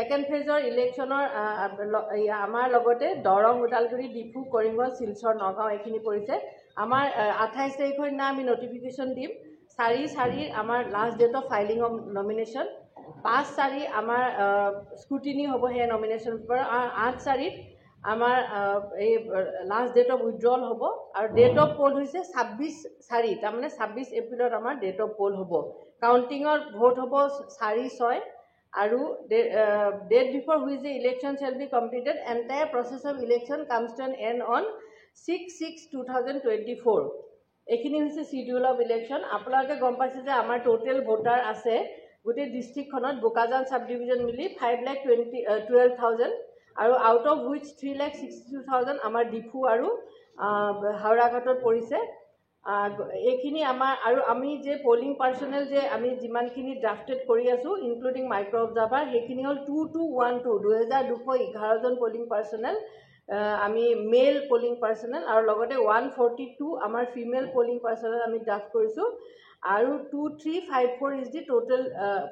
Second ফেজৰ ইলেকশ্যনৰ আমাৰ লগতে দৰং, ওদালগুৰি, ডিফু, কৰিমগঞ্জ, শিলচৰ, নগাঁও এইখিনি পৰিছে। আমাৰ 28 তাৰিখৰ দিনা আমি নটিফিকেশ্যন দিম। 4/4 আমাৰ last date of filing of nomination, 5/4 আমাৰ স্ক্ৰুটিনি হ'ব সেই নমিনেশ্যন পেপাৰ, আৰু 8/4ত আমাৰ এই লাষ্ট ডেট অফ উইড্ৰল হ'ব, আৰু ডেট অফ পল হৈছে 26/4, তাৰমানে 26 এপ্ৰিলত আমাৰ ডেট অফ পল হ'ব। কাউণ্টিঙৰ ভোট হ'ব 4/6, আৰু date before which the election shall be completed, entire process of election comes to an end on 6/6/2024। এইখিনি হৈছে চিডিউল অফ ইলেকশ্যন। আপোনালোকে গম পাইছে যে আমাৰ টোটেল ভোটাৰ আছে গোটেই ডিষ্ট্ৰিক্টখনত বোকাজান চাব ডিভিজন মিলি 5,20, 12,000, আৰু out of which 3,62,000 আমাৰ ডিফু আৰু হাওৰাঘাটত পৰিছে। এইখিনি আমাৰ, আৰু আমি যে পলিং পাৰ্চনেল যে আমি যিমানখিনি ড্ৰাফটেড কৰি আছোঁ, ইনক্লুডিং মাইক্ৰ' অবজাৰ্ভাৰ, সেইখিনি হ'ল 2212, 2211জন পলিং পাৰ্চনেল আমি মেল পলিং পাৰ্চনেল, আৰু লগতে 142 আমাৰ ফিমেল পলিং পাৰ্চনেল আমি ড্ৰাফ্ট কৰিছোঁ, আৰু 2354 is the total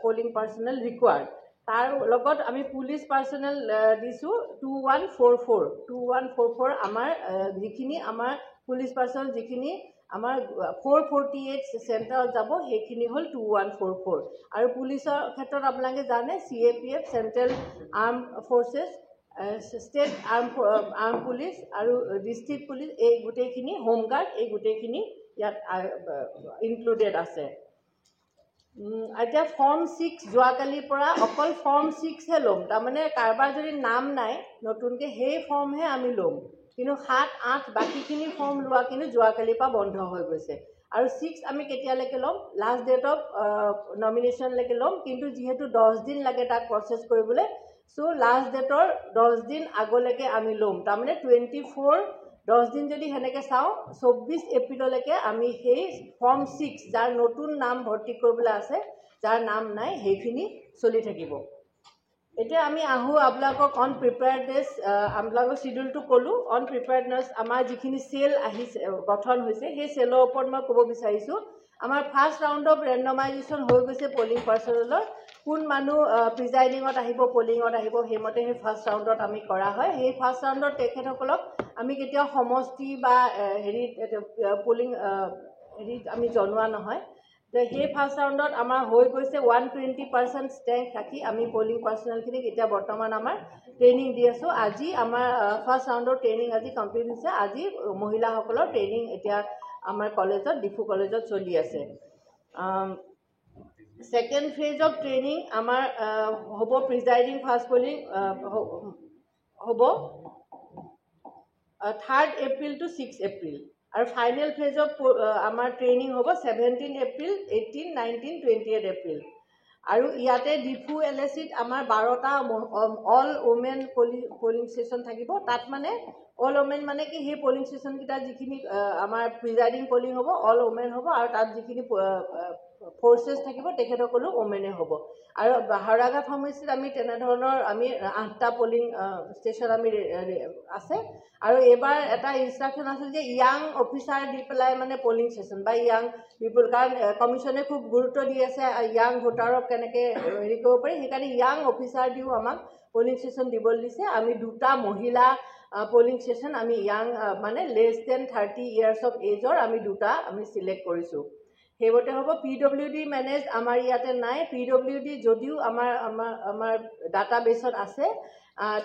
polling personnel required। তাৰ লগত আমি পুলিচ পাৰ্চনেল দিছোঁ 2144, 2144 আমাৰ যিখিনি আমাৰ পুলিচ পাৰ্চনেল যিখিনি আমাৰ 448 চেণ্টাৰত যাব, সেইখিনি হ'ল 2144। আৰু পুলিচৰ ক্ষেত্ৰত আপোনালোকে জানে CAPF, Central Arm Forces, State Arm Police আৰু ডিষ্ট্ৰিক্ট পুলিচ, এই গোটেইখিনি হোমগাৰ্ড, এই গোটেইখিনি ইয়াত ইনক্লুডেড আছে। এতিয়া ফৰ্ম 6 যোৱাকালিৰ পৰা অকল ফৰ্ম 6হে ল'ম, তাৰমানে কাৰোবাৰ যদি নাম নাই নতুনকৈ সেই ফৰ্মহে আমি ল'ম, কিন্তু 7, 8 বাকীখিনি ফৰ্ম লোৱা কিন্তু যোৱাকালিৰ পৰা বন্ধ হৈ গৈছে। আৰু 6 আমি কেতিয়ালৈকে ল'ম? লাষ্ট ডেট অফ নমিনেশ্যনলৈকে ল'ম, কিন্তু যিহেতু 10 দিন লাগে তাক প্ৰচেছ কৰিবলৈ, চ' লাষ্ট ডেটৰ 10 দিন আগলৈকে আমি ল'ম, তাৰমানে 24, 10 দিন যদি সেনেকৈ চাওঁ 24 এপ্ৰিললৈকে আমি সেই ফৰ্ম 6 যাৰ নতুন নাম ভৰ্তি কৰিবলৈ আছে, যাৰ নাম নাই, সেইখিনি চলি থাকিব। এতিয়া আমি আহোঁ আপোনালোকক অন প্ৰিপেয়াৰনেছ, আপোনালোকৰ চিডিউলটো ক'লোঁ। অন প্ৰিপেয়াৰনেছ আমাৰ যিখিনি চেল আহিছে, গঠন হৈছে, সেই চেলৰ ওপৰত মই ক'ব বিচাৰিছোঁ। আমাৰ ফাৰ্ষ্ট ৰাউণ্ড অফ ৰেণ্ডমাইজেশ্যন হৈ গৈছে পলিং পাৰ্চনেলৰ, কোন মানুহ প্ৰিজাইডিঙত আহিব, পলিঙত আহিব, সেইমতে সেই ফাৰ্ষ্ট ৰাউণ্ডত আমি কৰা হয়। সেই ফাৰ্ষ্ট ৰাউণ্ডত তেখেতসকলক আমি কেতিয়াও সমষ্টি বা হেৰিত পলিং হেৰিত আমি জনোৱা নহয়। সেই ফাৰ্ষ্ট ৰাউণ্ডত আমাৰ হৈ গৈছে 120% ষ্ট্ৰেংথ ৰাখি আমি পলিং পাৰ্চনেলখিনিক এতিয়া বৰ্তমান আমাৰ ট্ৰেইনিং দি আছোঁ। আজি আমাৰ ফাৰ্ষ্ট ৰাউণ্ডৰ ট্ৰেইনিং আজি কমপ্লিট হৈছে। আজি মহিলাসকলৰ ট্ৰেইনিং এতিয়া আমাৰ কলেজত, ডিফু কলেজত চলি আছে। ছেকেণ্ড ফেজ অফ ট্ৰেইনিং আমাৰ হ'ব প্ৰিজাইডিং ফাৰ্ষ্ট পলিং হ'ব 3 এপ্ৰিল টু 6 এপ্ৰিল, আৰু ফাইনেল ফেজ অফ আমাৰ ট্ৰেইনিং হ'ব 17 এপ্ৰিল, 18, 19, 28 এপ্ৰিল। আৰু ইয়াতে ডিফু এল এ চিত আমাৰ 12টা অল ওমেন পলিং ষ্টেচন থাকিব। তাত মানে অল ওমেন মানে কি, সেই পলিং ষ্টেচনকেইটা যিখিনি আমাৰ প্ৰিজাইডিং পলিং হ'ব অল ওমেন হ'ব, আৰু তাত যিখিনি ফ'ৰ্চেছ থাকিব তেখেতসকলো ওমেনে হ'ব। আৰু হাওৰাঘাট সমষ্টিত আমি তেনেধৰণৰ আমি 8টা পলিং ষ্টেচন আমি আছে। আৰু এইবাৰ এটা ইনষ্ট্ৰাকশ্যন আছিল যে য়াং অফিচাৰ দি পেলাই মানে পলিং ষ্টেচন বা য়াং পিপুল, কাৰণ কমিশ্যনে খুব গুৰুত্ব দি আছে য়াং ভোটাৰক কেনেকৈ হেৰি কৰিব পাৰি, সেইকাৰণে য়াং অফিচাৰ দিও আমাক পলিং ষ্টেচন দিবলৈ দিছে। আমি 2টা মহিলা পলিং ষ্টেচন আমি য়াং মানে লেছ দেন 30 ইয়াৰ্ছ অফ এজৰ আমি 2টা আমি চিলেক্ট কৰিছোঁ। সেইমতে হ'ব। পি ডব্লিউ ডি মেনেজ আমাৰ ইয়াতে নাই। পি ডব্লিউ ডি যদিও আমাৰ ডাটা বেছত আছে,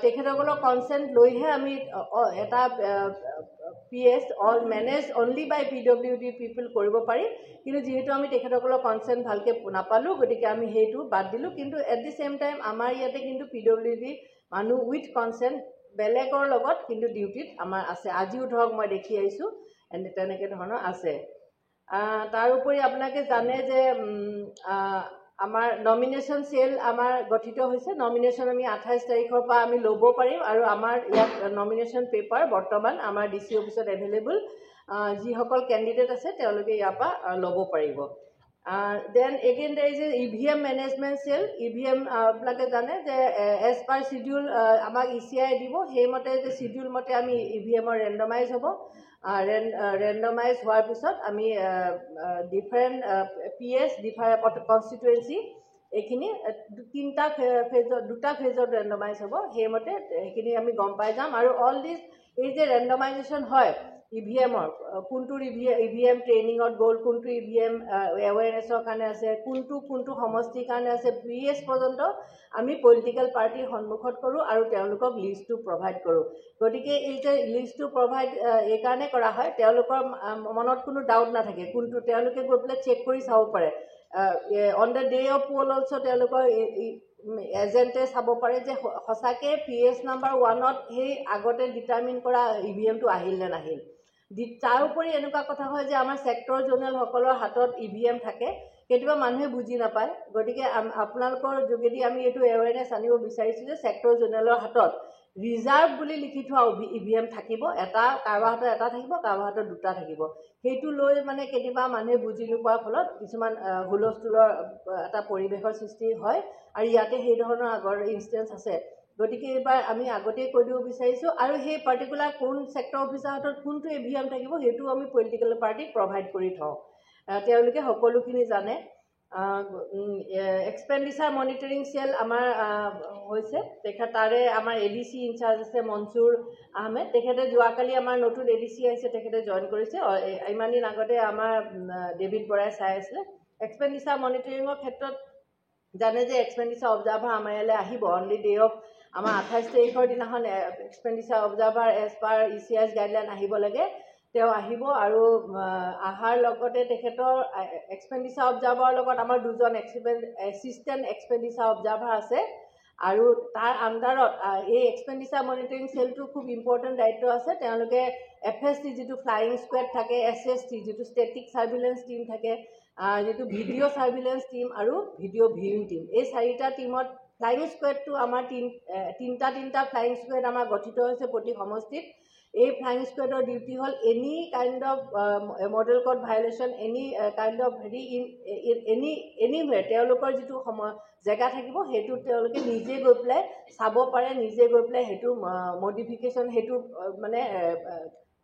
তেখেতসকলৰ কনচেণ্ট লৈহে আমি এটা PS all manage only by PWD people কৰিব পাৰি, কিন্তু যিহেতু আমি তেখেতসকলৰ কনচেণ্ট ভালকৈ নাপালোঁ, গতিকে আমি সেইটো বাদ দিলোঁ। কিন্তু এট the same time আমাৰ ইয়াতে কিন্তু পি ডব্লিউ ডি মানুহ উইথ কনচেণ্ট বেলেগৰ লগত কিন্তু ডিউটিত আমাৰ আছে। আজিও ধৰক মই দেখি আহিছোঁ তেনেকৈ ধৰণৰ আছে। তাৰোপৰি আপোনালোকে জানে যে আমাৰ নমিনেশ্যন চেল আমাৰ গঠিত হৈছে। নমিনেশ্যন আমি 28 তাৰিখৰ পৰা আমি ল'ব পাৰিম, আৰু আমাৰ ইয়াত নমিনেশ্যন পেপাৰ বৰ্তমান আমাৰ ডি চি অফিচত এভেইলেবল। যিসকল কেণ্ডিডেট আছে তেওঁলোকে ইয়াৰ পৰা ল'ব পাৰিব। Then again there is a EVM management cell. EVM আপোনালোকে জানে যে এজ পাৰ চিডিউল আমাক ই চি I দিব, সেইমতে যে চিডিউল মতে আমি ই ভি এমৰ ৰেণ্ডমাইজ হ'ব। ৰেণ্ডমাইজ হোৱাৰ পিছত আমি different P S, different constituency এইখিনি তিনিটা ফেজত, দুটা ফেজত ৰেণ্ডমাইজ হ'ব। সেইমতে সেইখিনি আমি গম পাই যাম। আৰু অল দিছ এই যে ৰেণ্ডমাইজেশ্যন হয় ইভিএমৰ, কোনটো ইভিএম ট্ৰেইনিঙত গ'ল, কোনটো ইভিএম এৱেৰনেছৰ কাৰণে আছে, কোনটো কোনটো সমষ্টিৰ কাৰণে আছে, পি এছ পৰ্যন্ত আমি পলিটিকেল পাৰ্টিৰ সন্মুখত কৰোঁ আৰু তেওঁলোকক লিষ্টটো প্ৰভাইড কৰোঁ। গতিকে এই যে লিষ্টটো প্ৰভাইড এইকাৰণে কৰা হয়, তেওঁলোকৰ মনত কোনো ডাউট নাথাকে কোনটো, তেওঁলোকে গৈ পেলাই চেক কৰি চাব পাৰে। On the day of poll also তেওঁলোকৰ এজেণ্টে চাব পাৰে যে সঁচাকৈ পি এছ নাম্বাৰ 1ত সেই আগতে ডিটাৰমিন কৰা ইভিএমটো আহিল নে নাহিল। তাৰোপৰি এনেকুৱা কথা হয় যে আমাৰ ছেক্টৰ জ'নেলসকলৰ হাতত ইভিএম থাকে, কেতিয়াবা মানুহে বুজি নাপায়। গতিকে আপোনালোকৰ যোগেদি আমি এইটো এৱেৰনেছ আনিব বিচাৰিছোঁ যে ছেক্টৰ জ'নেলৰ হাতত ৰিজাৰ্ভ বুলি লিখি থোৱা ইভিএম থাকিব এটা, কাৰোবাৰ হাতত এটা থাকিব, কাৰোবাৰ হাতত দুটা থাকিব। সেইটো লৈ মানে কেতিয়াবা মানুহে বুজি নোপোৱাৰ ফলত কিছুমান হুলস্থুলৰ এটা পৰিৱেশৰ সৃষ্টি হয় আৰু ইয়াতে সেই ধৰণৰ আগৰ ইনষ্টেঞ্চ আছে। গতিকে এইবাৰ আমি আগতেই কৈ দিব বিচাৰিছোঁ আৰু সেই পাৰ্টিকুলাৰ কোন ছেক্টৰ অফিচাৰ হাতত কোনটো ইভিএম থাকিব, সেইটোও আমি পলিটিকেল পাৰ্টিক প্ৰভাইড কৰি থওঁ। তেওঁলোকে সকলোখিনি জানে। এক্সপেণ্ডিচাৰ মনিটৰিং চেল আমাৰ হৈছে, তেখেত তাৰে আমাৰ এডিচি ইনচাৰ্জ আছে মনচুৰ আহমেদ। তেখেতে যোৱাকালি আমাৰ নতুন এডিচি আহিছে, তেখেতে জইন কৰিছে। ইমান দিন আগতে আমাৰ ডেভিড বৰাই চাই আছিলে। এক্সপেণ্ডিচাৰ মনিটৰিঙৰ ক্ষেত্ৰত জানে যে এক্সপেণ্ডিচাৰ অবজাৰ্ভাৰ আমাৰ ইয়ালৈ আহিব অন the day of আমাৰ 28 তাৰিখৰ দিনাখন। Expenditure observer as per ECI's guideline আহিব লাগে। তেওঁ আহিব আৰু অহাৰ লগতে তেখেতৰ এক্সপেণ্ডিচাৰ অবজাৰ্ভাৰৰ লগত আমাৰ দুজন এছিষ্টেণ্ট এক্সপেণ্ডিচাৰ অবজাৰ্ভাৰ আছে আৰু তাৰ আণ্ডাৰত এই এক্সপেণ্ডিচাৰ মনিটৰিং চেলটোৰ খুব ইম্পৰ্টেণ্ট দায়িত্ব আছে। তেওঁলোকে এফএছটি যিটো ফ্লাইং স্কুৱেড থাকে, এছএছটি যিটো ষ্টেটিক ছাৰ্ভিলেঞ্চ টীম থাকে, যিটো ভিডিঅ' ছাৰ্ভিলেঞ্চ টীম আৰু ভিডিঅ' ভিউইং টীম, এই চাৰিটা টীমত ফ্লাইং স্কুৱেডটো আমাৰ তিনিটা তিনিটা ফ্লাইং স্কুৱেড আমাৰ গঠিত হৈছে প্ৰতি সমষ্টিত। এই ফ্লাইং স্কুৱেডৰ ডিউটি হ'ল any kind of model code violation, any kind of হেৰি ইন এনিৱেৰ, তেওঁলোকৰ যিটো সময় জেগা থাকিব, সেইটোত তেওঁলোকে নিজে গৈ পেলাই চাব পাৰে, নিজে গৈ পেলাই সেইটো মডিফিকেশ্যন, সেইটো মানে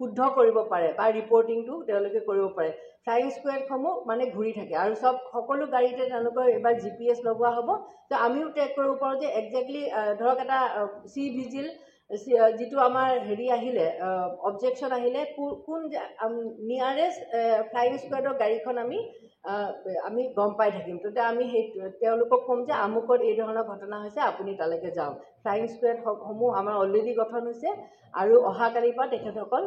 শুদ্ধ কৰিব পাৰে বা ৰিপৰ্টিংটো তেওঁলোকে কৰিব পাৰে। ফ্লাইং স্কুৱেডসমূহ মানে ঘূৰি থাকে আৰু সকলো গাড়ীতে তেওঁলোকৰ এইবাৰ জিপিএছ লগোৱা হ'ব। ত' আমিও ট্ৰেক কৰিব পাৰোঁ যে একজেক্টলি ধৰক এটা চি ভিজিল যিটো আমাৰ হেৰি আহিলে, অবজেকশ্যন আহিলে, কোন নিয়াৰেষ্ট ফ্লাইং স্কুৱেডৰ গাড়ীখন আমি গম পাই থাকিম। তেতিয়া আমি সেই তেওঁলোকক ক'ম যে আমুকত এই ধৰণৰ ঘটনা হৈছে, আপুনি তালৈকে যাওক। ফ্লাইং স্কুৱেডসমূহ আমাৰ অলৰেডি গঠন হৈছে আৰু অহাকালিৰ পৰা তেখেতসকল,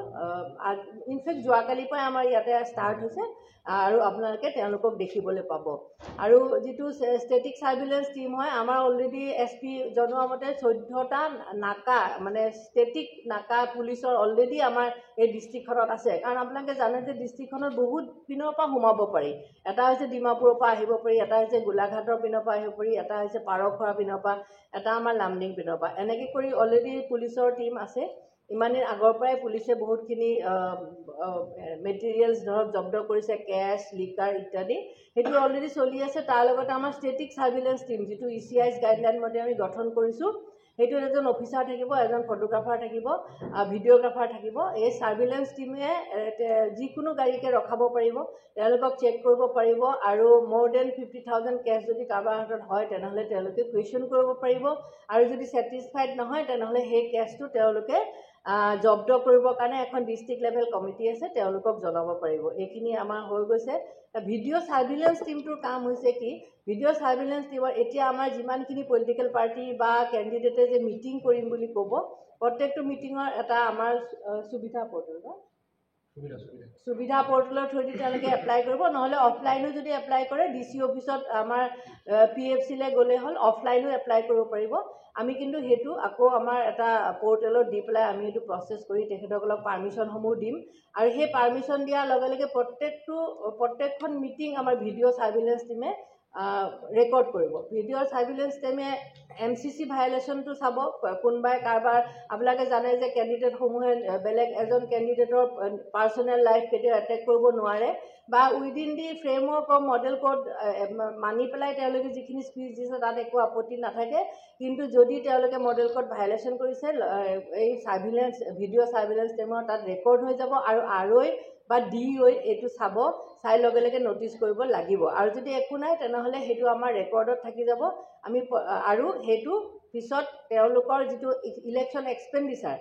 ইনফেক্ট যোৱাকালিৰ পৰাই আমাৰ ইয়াতে ষ্টাৰ্ট হৈছে আৰু আপোনালোকে তেওঁলোকক দেখিবলৈ পাব। আৰু যিটো ষ্টেটিক ছাৰ্ভিলেঞ্চ টীম হয়, আমাৰ অলৰেডি এছপি জনোৱা মতে 14টা নাকা, মানে ষ্টেটিক নাকা পুলিচৰ অলৰেডি আমাৰ এই ডিষ্ট্ৰিক্টখনত আছে। কাৰণ আপোনালোকে জানে যে ডিষ্ট্ৰিক্টখনত বহুত পিনৰ পৰা সোমাব পাৰি। এটা হৈছে ডিমাপুৰৰ পৰা আহিব পাৰি, এটা হৈছে গোলাঘাটৰ পিনৰ পৰা আহিব পাৰি, এটা হৈছে পাৰখোৱাৰ পিনৰ পৰা, এটা আমাৰ লামডিং পিনৰ পৰা। এনেকৈ কৰি অলৰেডি পুলিচৰ টীম আছে। ইমান দিন আগৰ পৰাই পুলিচে বহুতখিনি মেটেৰিয়েলছ ধৰক জব্দ কৰিছে, কেছ, লিকাৰ ইত্যাদি, সেইটো অলৰেডি চলি আছে। তাৰ লগতে আমাৰ ষ্টেটিক ছাৰ্ভিলেঞ্চ টীম যিটো ইচিআইছ গাইডলাইন মতে আমি গঠন কৰিছোঁ, সেইটোত এজন অফিচাৰ থাকিব, এজন ফটোগ্ৰাফাৰ থাকিব, ভিডিঅ'গ্ৰাফাৰ থাকিব। এই ছাৰ্ভিলেঞ্চ টীমে যিকোনো গাড়ীকে ৰখাব পাৰিব, তেওঁলোকক চেক কৰিব পাৰিব আৰু more than 50,000 cash যদি কাৰোবাৰ হাতত হয়, তেনেহ'লে তেওঁলোকে কুৱেশ্যন কৰিব পাৰিব আৰু যদি ছেটিছফাইড নহয়, তেনেহ'লে সেই কেছটো তেওঁলোকে জব্দ কৰিবৰ কাৰণে এখন ডিষ্ট্ৰিক্ট লেভেল কমিটি আছে, তেওঁলোকক জনাব পাৰিব। এইখিনি আমাৰ হৈ গৈছে। ভিডিঅ' ছাৰ্ভিলেঞ্চ টীমটোৰ কাম হৈছে কি? ভিডিঅ' ছাৰ্ভিলেঞ্চ টীমৰ এতিয়া আমাৰ যিমানখিনি পলিটিকেল পাৰ্টি বা কেণ্ডিডেটে যে মিটিং কৰিম বুলি ক'ব, প্ৰত্যেকটো মিটিঙৰ এটা আমাৰ সুবিধা পৰ্টেল ন, সুবিধা পৰ্টেলৰ থ্ৰুদি তেওঁলোকে এপ্লাই কৰিব। নহ'লে অফলাইনো যদি এপ্লাই কৰে, ডিচি অফিচত আমাৰ পিএফচিলৈ গ'লে হ'ল, অফলাইনো এপ্লাই কৰিব পাৰিব। আমি কিন্তু সেইটো আকৌ আমাৰ এটা পৰ্টেলত দি পেলাই আমি সেইটো প্ৰচেছ কৰি তেখেতসকলক পাৰ্মিশ্যনসমূহ দিম আৰু সেই পাৰ্মিশ্যন দিয়াৰ লগে লগে প্ৰত্যেকখন মিটিং আমাৰ ভিডিঅ' ছাৰ্ভিলেঞ্চ টীমে ৰেকৰ্ড কৰিব। ভিডিঅ' ছাৰ্ভিলেঞ্চ টীমে এমচিচি ভায়লেশ্যনটো চাব। কোনোবাই কাৰোবাৰ, আপোনালোকে জানে যে কেণ্ডিডেটসমূহে বেলেগ এজন কেণ্ডিডেটৰ পাৰ্চনেল লাইফ কেতিয়াও এটেক কৰিব নোৱাৰে বা within the framework of model code মানি পেলাই তেওঁলোকে যিখিনি স্পীচ দিছে, তাত একো আপত্তি নাথাকে। কিন্তু যদি তেওঁলোকে মডেল কোড ভায়লেশ্যন কৰিছে, এই ছাৰ্ভিলেঞ্চ ভিডিঅ' ছাৰ্ভিলেঞ্চ টীমৰ তাত ৰেকৰ্ড হৈ যাব আৰু আৰৈ বা ডি অ'ই এইটো চাব, চাই লগে লগে ন'টিচ কৰিব লাগিব। আৰু যদি একো নাই, তেনেহ'লে সেইটো আমাৰ ৰেকৰ্ডত থাকি যাব। আমি আৰু সেইটো পিছত তেওঁলোকৰ যিটো election expenditure,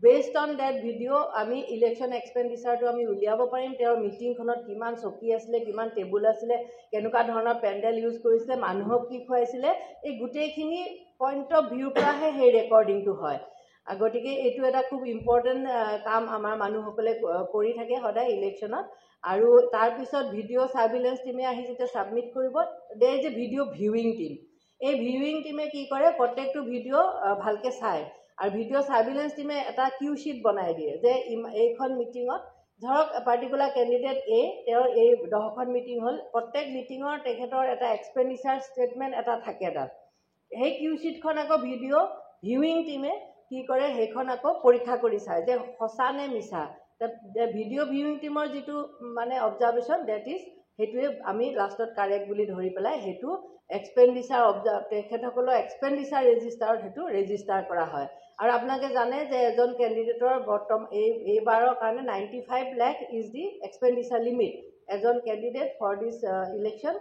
based on that video আমি ইলেকশ্যন এক্সপেণ্ডিচাৰটো আমি উলিয়াব পাৰিম। তেওঁৰ মিটিংখনত কিমান চকী আছিলে, কিমান টেবুল আছিলে, কেনেকুৱা ধৰণৰ পেণ্ডেল ইউজ কৰিছিলে, মানুহক কি খুৱাইছিলে, এই গোটেইখিনি পইণ্ট অফ ভিউৰ পৰাহে সেই ৰেকৰ্ডিংটো হয়। গতিকে এইটো এটা খুব ইম্পৰ্টেণ্ট কাম আমাৰ মানুহসকলে কৰি থাকে সদায় ইলেকশ্যনত। আৰু তাৰপিছত ভিডিঅ' ছাৰ্ভিলেঞ্চ টীমে আহি যেতিয়া ছাবমিট কৰিব, there is a video viewing team। এই ভিউইং টীমে কি কৰে? প্ৰত্যেকটো ভিডিঅ' ভালকৈ চায় আৰু ভিডিঅ' ছাৰ্ভিলেঞ্চ টীমে এটা কিউ শ্বীট বনাই দিয়ে যে এইখন মিটিঙত ধৰক পাৰ্টিকুলাৰ কেণ্ডিডেট এ, তেওঁৰ এই 10খন মিটিং হ'ল, প্ৰত্যেক মিটিঙৰ তেখেতৰ এটা এক্সপেণ্ডিচাৰ ষ্টেটমেণ্ট এটা থাকে তাত। সেই কিউ শ্বীটখন আকৌ ভিডিঅ' ভিউইং টীমে কি কৰে? সেইখন আকৌ পৰীক্ষা কৰি চায় যে সঁচা নে মিছা। ভিডিঅ' ভিউইং টীমৰ যিটো মানে অবজাৰ্ভেশ্যন, that is সেইটোৱে আমি লাষ্টত কাৰেক্ট বুলি ধৰি পেলাই সেইটো এক্সপেণ্ডিচাৰ তেখেতসকলৰ এক্সপেণ্ডিচাৰ ৰেজিষ্টাৰত সেইটো ৰেজিষ্টাৰ কৰা হয়। আৰু আপোনালোকে জানে যে এজন কেণ্ডিডেটৰ বৰ্তমান এইবাৰৰ কাৰণে 95 lakh is the expenditure limit। এজন কেণ্ডিডেট ফৰ দিছ ইলেকশ্যন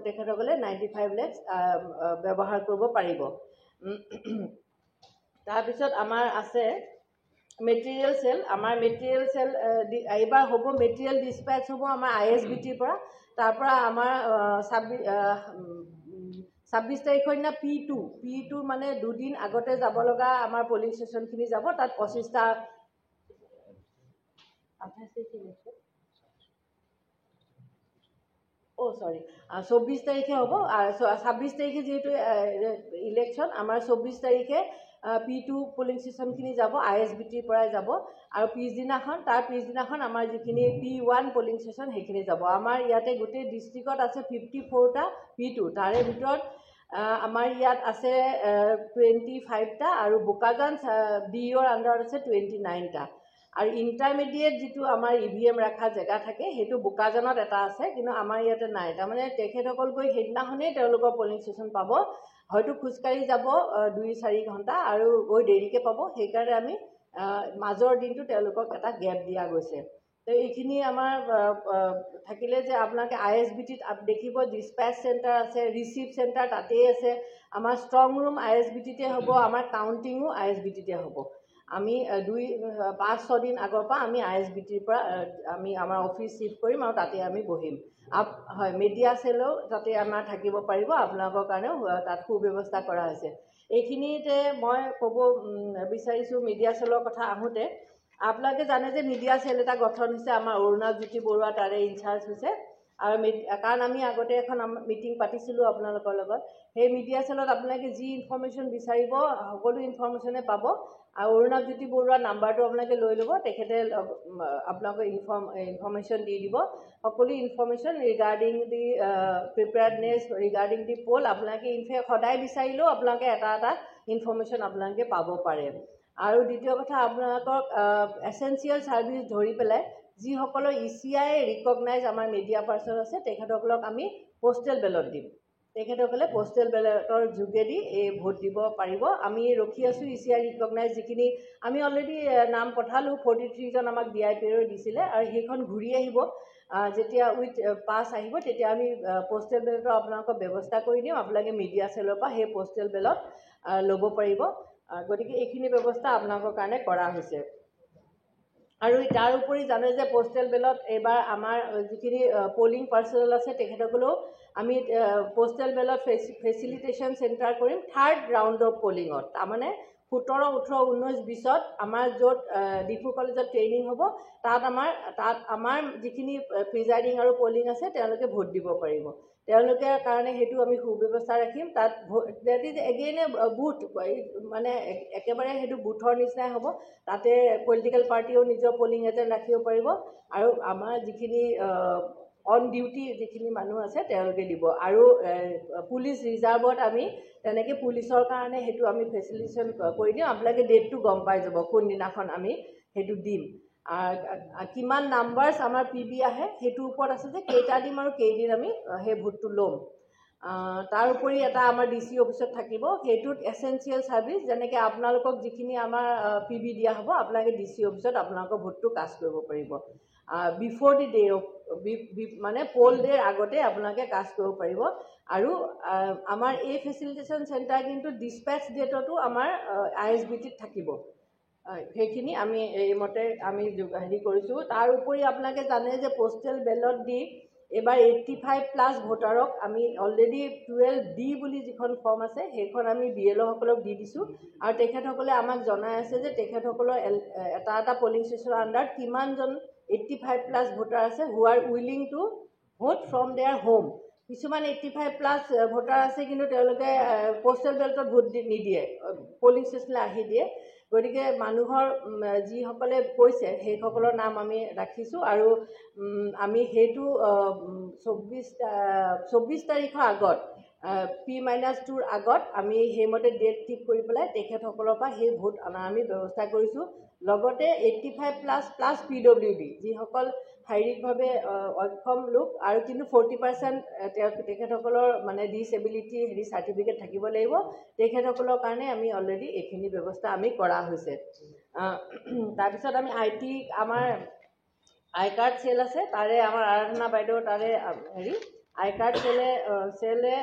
তেখেতসকলে 95 লেক্স ব্যৱহাৰ কৰিব পাৰিব। তাৰপিছত আমাৰ আছে মেটেৰিয়েল চেল। আমাৰ মেটেৰিয়েল চেল এইবাৰ হ'ব, মেটেৰিয়েল ডিছপেচ হ'ব আমাৰ আই এছ বি টিৰ পৰা। তাৰ পৰা আমাৰ 26 তাৰিখৰ দিনা পি টু মানে দুদিন আগতে যাব লগা আমাৰ পলিং ষ্টেচনখিনি যাব। তাত 25টা, 28 তাৰিখে, অ' চৰি, 24 তাৰিখে হ'ব। 26 তাৰিখে যিহেতু ইলেকশ্যন, আমাৰ 24 তাৰিখে পি টু পলিং ষ্টেচনখিনি যাব, আই এছ বি টিৰ পৰাই যাব। আৰু পিছদিনাখন, তাৰ পিছদিনাখন আমাৰ যিখিনি পি ওৱান পলিং ষ্টেচন, সেইখিনি যাব। আমাৰ ইয়াতে গোটেই ডিষ্ট্ৰিক্টত আছে 54টা পি টু। তাৰে ভিতৰত আমাৰ ইয়াত আছে 25টা আৰু বোকাজান ডি অ'ৰ আণ্ডাৰত আছে 29টা। আৰু ইণ্টাৰমিডিয়েট যিটো আমাৰ ইভিএম ৰখা জেগা থাকে, সেইটো বোকাজানত এটা আছে, কিন্তু আমাৰ ইয়াতে নাই। তাৰমানে তেখেতসকল গৈ সেইদিনাখনেই তেওঁলোকৰ পলিং ষ্টেচন পাব। হয়তো খোজকাঢ়ি যাব 2-4 ঘণ্টা আৰু গৈ দেৰিকৈ পাব। সেইকাৰণে আমি মাজৰ দিনটো তেওঁলোকক এটা গেপ দিয়া গৈছে। তো এইখিনি আমাৰ থাকিলে যে আপোনালোকে আই এছ বি টিত দেখিব ডিছপেচ চেণ্টাৰ আছে, ৰিচিভ চেণ্টাৰ তাতেই আছে। আমাৰ strong room I S B টিতে হ'ব, আমাৰ কাউণ্টিঙো আই এছ বি টিতে হ'ব। আমি 2, 5, 6 দিন আগৰ পৰা আমি আই এছ বি টিৰ পৰা আমি আমাৰ অফিচ চিফ্ট কৰিম আৰু তাতে আমি বহিম। হয়, মিডিয়া চেলো তাতে আমাৰ থাকিব পাৰিব। আপোনালোকৰ কাৰণেও তাত সুব্যৱস্থা কৰা হৈছে। এইখিনিতে মই ক'ব বিচাৰিছোঁ, মিডিয়া চেলৰ কথা আহোঁতে আপোনালোকে জানে যে মিডিয়া চেল এটা গঠন হৈছে। আমাৰ অৰুণাভ জ্যোতি বৰুৱা তাৰে ইনচাৰ্জ হৈছে। আৰু কাৰণ আমি আগতে এখন মিটিং পাতিছিলোঁ আপোনালোকৰ লগত। সেই মিডিয়া চেলত আপোনালোকে যি ইনফৰ্মেশ্যন বিচাৰিব, সকলো ইনফৰ্মেশ্যনে পাব। আৰু অৰুণাভ জ্যোতি বৰুৱাৰ নাম্বাৰটো আপোনালোকে লৈ ল'ব। তেখেতে আপোনালোকক ইনফৰ্মেশ্যন দি দিব সকলো information regarding the preparedness, regarding the poll। আপোনালোকে ইনফেক্ট সদায় বিচাৰিলেও আপোনালোকে এটা এটা ইনফৰ্মেশ্যন আপোনালোকে পাব পাৰে। আৰু দ্বিতীয় কথা, আপোনালোকক এচেঞ্চিয়েল ছাৰ্ভিচ ধৰি পেলাই যিসকলৰ ইচিআই ৰিকগনাইজ আমাৰ মিডিয়া পাৰ্চন আছে, তেখেতসকলক আমি পষ্টেল বেলট দিম। তেখেতসকলে পষ্টেল বেলটৰ যোগেদি এই ভোট দিব পাৰিব। আমি ৰখি আছোঁ ইচিআই ৰিকগনাইজ যিখিনি, আমি অলৰেডি নাম পঠালোঁ। 43জন আমাক ডি আই পি দিছিলে আৰু সেইখন ঘূৰি আহিব। যেতিয়া উইথ পাছ আহিব, তেতিয়া আমি পষ্টেল বেলটৰ আপোনালোকক ব্যৱস্থা কৰি দিম। আপোনালোকে মিডিয়া চেলৰ পৰা সেই পষ্টেল বেলট ল'ব পাৰিব। গতিকে এইখিনি ব্যৱস্থা আপোনালোকৰ কাৰণে কৰা হৈছে। আৰু তাৰ উপৰি জানে যে পষ্টেল বেলট এইবাৰ আমাৰ যিখিনি পলিং পাৰ্চনেল আছে, তেখেতসকলেও আমি পষ্টেল বেলট ফেচিলিটেশ্যন চেণ্টাৰ কৰিম থাৰ্ড ৰাউণ্ড অফ পলিঙত। তাৰমানে 17, 18, 19, 20ত আমাৰ য'ত ডিফু কলেজত ট্ৰেইনিং হ'ব, তাত আমাৰ যিখিনি প্ৰিজাইডিং আৰু পলিং আছে, তেওঁলোকে ভোট দিব পাৰিব। তেওঁলোকে কাৰণে সেইটো আমি সুব্যৱস্থা ৰাখিম তাত। That is again a booth, মানে একেবাৰে সেইটো বুথৰ নিচিনাই হ'ব। তাতে পলিটিকেল পাৰ্টিয়েও নিজৰ পলিং এজেণ্ট ৰাখিব পাৰিব আৰু আমাৰ যিখিনি অন ডিউটি যিখিনি মানুহ আছে, তেওঁলোকে দিব। আৰু পুলিচ ৰিজাৰ্ভত আমি তেনেকৈ পুলিচৰ কাৰণে সেইটো আমি ফেচিলিটেশ্যন কৰি দিম। আপোনালোকে ডেটটো গম পাই যাব, কোনদিনাখন আমি সেইটো দিম, কিমান নাম্বাৰ্ছ আমাৰ পি বি আহে, সেইটোৰ ওপৰত আছে যে কেইটা দিম আৰু কেইদিন আমি সেই ভোটটো ল'ম। তাৰ উপৰি এটা আমাৰ ডি চি অফিচত থাকিব। সেইটোত এচেঞ্চিয়েল ছাৰ্ভিচ, যেনেকৈ আপোনালোকক যিখিনি আমাৰ পি বি দিয়া হ'ব, আপোনালোকে ডি চি অফিচত আপোনালোকৰ ভোটটো কাষ্ট কৰিব পাৰিব। বিফ'ৰ the day of, মানে পল ডেৰ আগতে আপোনালোকে কাষ্ট কৰিব পাৰিব। আৰু আমাৰ এই ফেচিলিটেশ্যন চেণ্টাৰ কিন্তু ডিছপেচ ডেটতো আমাৰ ISBT-ত থাকিব। সেইখিনি আমি এইমতে আমি হেৰি কৰিছোঁ। তাৰ উপৰি আপোনালোকে জানে যে পষ্টেল বেলট দি এইবাৰ 85+ ভোটাৰক আমি অলৰেডি 12D বুলি যিখন ফৰ্ম আছে সেইখন আমি BLO-সকলক দি দিছোঁ। আৰু তেখেতসকলে আমাক জনাই আছে যে তেখেতসকলৰ এটা এটা পলিং ষ্টেচনৰ আণ্ডাৰত কিমানজন 85+ ভোটাৰ আছে who are willing to vote from their home. কিছুমান 85+ ভোটাৰ আছে কিন্তু তেওঁলোকে পষ্টেল বেলটত ভোট নিদিয়ে, পলিং ষ্টেচনলৈ আহি দিয়ে। গতিকে মানুহৰ যিসকলে কৈছে সেইসকলৰ নাম আমি ৰাখিছোঁ। আৰু আমি সেইটো 24 তাৰিখৰ আগত P-2ৰ আগত আমি সেইমতে ডেট ঠিক কৰি পেলাই তেখেতসকলৰ পৰা সেই ভোট অনাৰ আমি ব্যৱস্থা কৰিছোঁ। লগতে 85+ PWD যিসকল শাৰীৰিকভাৱে অক্ষম লোক আৰু কিন্তু 40% তেখেতসকলৰ মানে ডিচএবিলিটি হেৰি চাৰ্টিফিকেট থাকিব লাগিব, তেখেতসকলৰ কাৰণে আমি অলৰেডি এইখিনি ব্যৱস্থা আমি কৰা হৈছে। তাৰপিছত আমি IT আমাৰ আই কাৰ্ড চেল আছে, তাৰে আমাৰ আৰাধনা বাইদেউ তাৰে হেৰি আই কাৰ্ড চেলে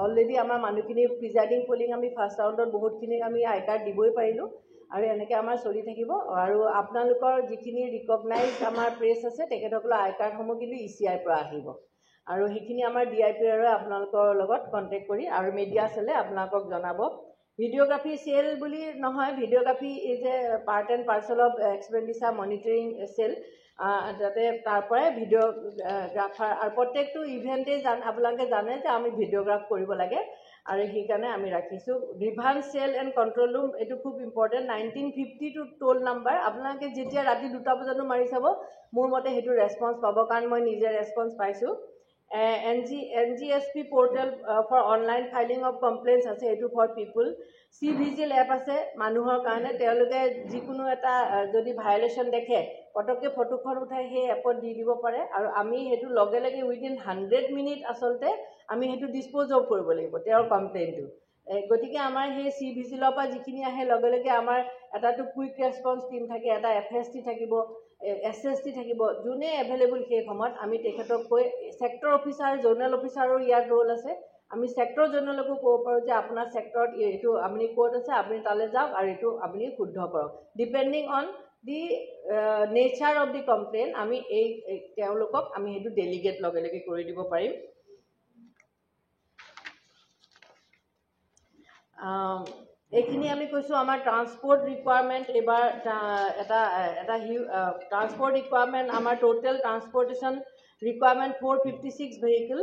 অলৰেডি আমাৰ মানুহখিনি প্ৰিজাইডিং পলিং আমি ফাৰ্ষ্ট ৰাউণ্ডত বহুতখিনিক আমি আই কাৰ্ড দিবই পাৰিলোঁ। আৰু এনেকৈ আমাৰ চলি থাকিব। আৰু আপোনালোকৰ যিখিনি ৰিকগনাইজ আমাৰ প্ৰেছ আছে তেখেতসকলৰ আই কাৰ্ডসমূহ কিন্তু ECI-ৰ পৰা আহিব। আৰু সেইখিনি আমাৰ DIPR-এ আপোনালোকৰ লগত কণ্টেক্ট কৰি আৰু মিডিয়া চেলে আপোনালোকক জনাব। ভিডিঅ'গ্ৰাফী চেল বুলি নহয়, videography is a part and parcel of expenditure monitoring cell. যাতে তাৰ পৰাই ভিডিঅ'গ্ৰাফাৰ আৰু প্ৰত্যেকটো ইভেণ্টেই আপোনালোকে জানে যে আমি ভিডিঅ'গ্ৰাফ কৰিব লাগে আৰু সেইকাৰণে আমি ৰাখিছোঁ। Grievance cell and control room এইটো খুব ইম্পৰ্টেণ্ট। 1952 টোল নাম্বাৰ, আপোনালোকে যেতিয়া ৰাতি 2টা বজাতো মাৰি চাব মোৰ মতে সেইটো ৰেচপঞ্চ পাব, কাৰণ মই নিজে ৰেচপঞ্চ পাইছোঁ। NGSP portal for online filing of complaints আছে, এইটো ফৰ পিপুল। চিভিজিল এপ আছে মানুহৰ কাৰণে, তেওঁলোকে যিকোনো এটা যদি ভায়লেশ্যন দেখে পটককৈ ফটোখন উঠাই সেই এপত দি দিব পাৰে। আৰু আমি সেইটো লগে লগে উইদিন 100 মিনিট আচলতে আমি সেইটো ডিছপ'জ অফ কৰিব লাগিব তেওঁৰ কমপ্লেইনটো। গতিকে আমাৰ সেই চিভিজিলৰ পৰা যিখিনি আহে লগে লগে আমাৰ এটাতো কুইক ৰেছপঞ্চ টীম থাকে, এটা FST থাকিব, SST থাকিব, যোনে এভেইলেবল সেই সময়ত আমি তেখেতক কৈ ছেক্টৰ অফিচাৰ, জ'নেল অফিচাৰো ইয়াত ৰোল আছে। আমি ছেক্টৰ জ'নেলকো ক'ব পাৰোঁ যে আপোনাৰ ছেক্টৰত এইটো আপুনি ক'ত আছে, আপুনি তালৈ যাওক আৰু এইটো আপুনি শুদ্ধ কৰক। Depending on the nature of the complain আমি এই তেওঁলোকক আমি সেইটো ডেলিগেট লগে লগে কৰি দিব পাৰিম। এইখিনি আমি কৈছোঁ আমাৰ ট্ৰান্সপৰ্ট ৰিকুৱাৰমেণ্ট এইবাৰ এটা এটা ট্ৰান্সপৰ্ট ৰিকুৱাৰমেণ্ট আমাৰ টোটেল ট্ৰান্সপৰ্টেশ্যন ৰিকুৱাৰমেণ্ট 456 ভেহিকেল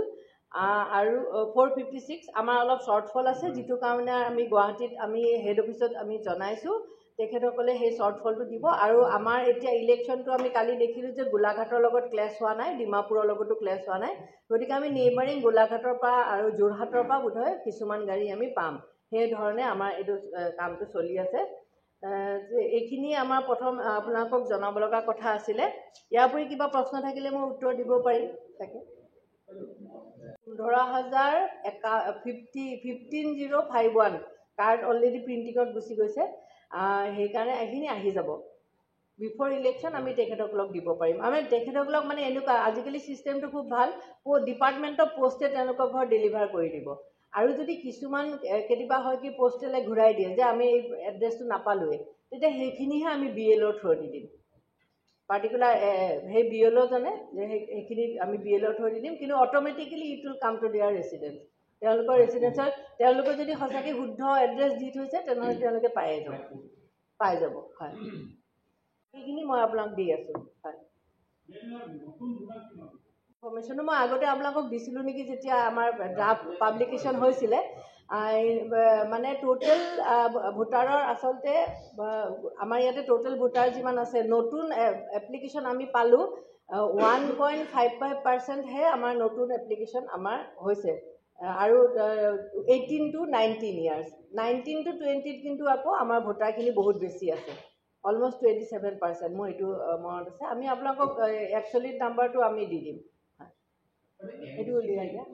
আৰু 456 আমাৰ অলপ শ্বৰ্টফল আছে, যিটো কাৰণে আমি গুৱাহাটীত আমি হেড অফিচত আমি জনাইছোঁ, তেখেতসকলে সেই শ্বৰ্টফলটো দিব। আৰু আমাৰ এতিয়া ইলেকশ্যনটো আমি কালি দেখিলোঁ যে গোলাঘাটৰ লগত ক্লেছ হোৱা নাই, ডিমাপুৰৰ লগতো ক্লেছ হোৱা নাই, গতিকে আমি নেইবাৰিং গোলাঘাটৰ পৰা আৰু যোৰহাটৰ পৰা বোধহয় কিছুমান গাড়ী আমি পাম। সেইধৰণে আমাৰ এইটো কামটো চলি আছে। এইখিনি আমাৰ প্ৰথম আপোনালোকক জনাব লগা কথা আছিলে। ইয়াৰ উপৰি কিবা প্ৰশ্ন থাকিলে মই উত্তৰ দিব পাৰিম। তাকে 15,051 কাৰ্ড অলৰেডি প্ৰিণ্টিঙত গুচি গৈছে, সেইকাৰণে এইখিনি আহি যাব বিফ'ৰ ইলেকশ্যন। আমি তেখেতসকলক দিব পাৰিম। আমি তেখেতসকলক মানে এনেকুৱা আজিকালি ছিষ্টেমটো খুব ভাল, ডিপাৰ্টমেণ্ট অফ পষ্টে তেওঁলোকৰ ঘৰত ডেলিভাৰ কৰি দিব। আৰু যদি কিছুমান কেতিয়াবা হয় কি পষ্টেলে ঘূৰাই দিয়ে যে আমি এই এড্ৰেছটো নাপালোঁৱেই, তেতিয়া সেইখিনিহে আমি BLO-ৰ থ্ৰ দি দিম। পাৰ্টিকুলাৰ সেই BLO-জনে যে সেইখিনি আমি BLO-ৰ থ্ৰ দি দিম, কিন্তু automatically it will come to their residence. তেওঁলোকৰ ৰেচিডেঞ্চত তেওঁলোকে যদি সঁচাকৈ শুদ্ধ এড্ৰেছ দি থৈছে তেনেহ'লে তেওঁলোকে পায়ে যাব, পাই যাব। হয়, সেইখিনি মই আপোনাক দি আছোঁ। হয়, ইনফৰ্মেশ্যনো মই আগতে আপোনালোকক দিছিলোঁ নেকি যেতিয়া আমাৰ ড্ৰাফ্ট পাব্লিকেশ্যন হৈছিলে। মানে টোটেল ভোটাৰৰ আচলতে আমাৰ ইয়াতে টোটেল ভোটাৰ যিমান আছে, নতুন এপ্লিকেশ্যন আমি পালোঁ 1.55%হে আমাৰ নতুন এপ্লিকেশ্যন আমাৰ হৈছে। আৰু 18 to 19 years, 19 to 20 কিন্তু আকৌ আমাৰ ভোটাৰখিনি বহুত বেছি আছে, অলমষ্ট 27%। মোৰ এইটো মনত আছে। আমি আপোনালোকক একচুৱেলি নাম্বাৰটো আমি দি দিম। এইটো উলিয়াই দিয়া।